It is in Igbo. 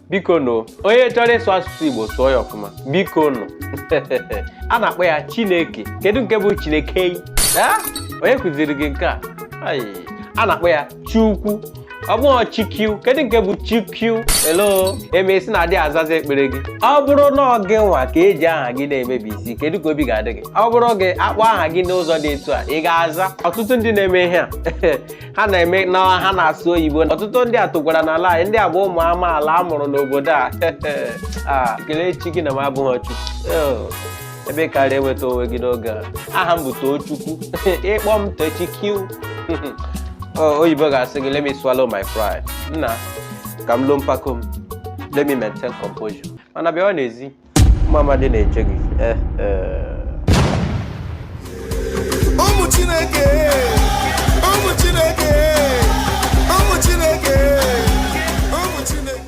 Biko nụ, onye chọrọ ịsụ asụsụ Igbo, sụọ ya ọfụma, biko nụ. A na-akpọ ya Chineke. Kedu nke bụ Chineke? Onye kụziri gị nke a? A na-akpọ ya Chukwu, ọ bụghị Chikiu. Kedu nke bụ Chikiu? Elo emesi na adị azaza ekpere gị. Ọ bụrụ na ọ gị nwa ka eji aha gị na-emebi isi, kedu ka obi ga-adị gị? Ọ bụrụ gị akpọ aha gị n'ụzọ dị etu a, ị ga-aza? Ọtụtụ ndị na-eme ihe a ha na-eme na ha na-asụ oyibo. Ọtụtụ ndị a tụkwara n'ala anyị. Ndị a bụ ụmụ amaala a mụrụ n'obodo a. A kelee chi gị na m abụghị Chukwu ebe karịa enweta onwe gị n'oge a. Aha m bụ Tochukwu, ịkpọ m Tochikiu, oyibo ga-asị gị, "Let me swallow my pride." Nna, ka m loo mpako m, let me maintain composure. Mana bịawa n'ezi, ụmụ amadi na-eche gị. Ụmụ Chineke, ụmụ Chineke, ụmụ Chineke, ụmụ Chineke.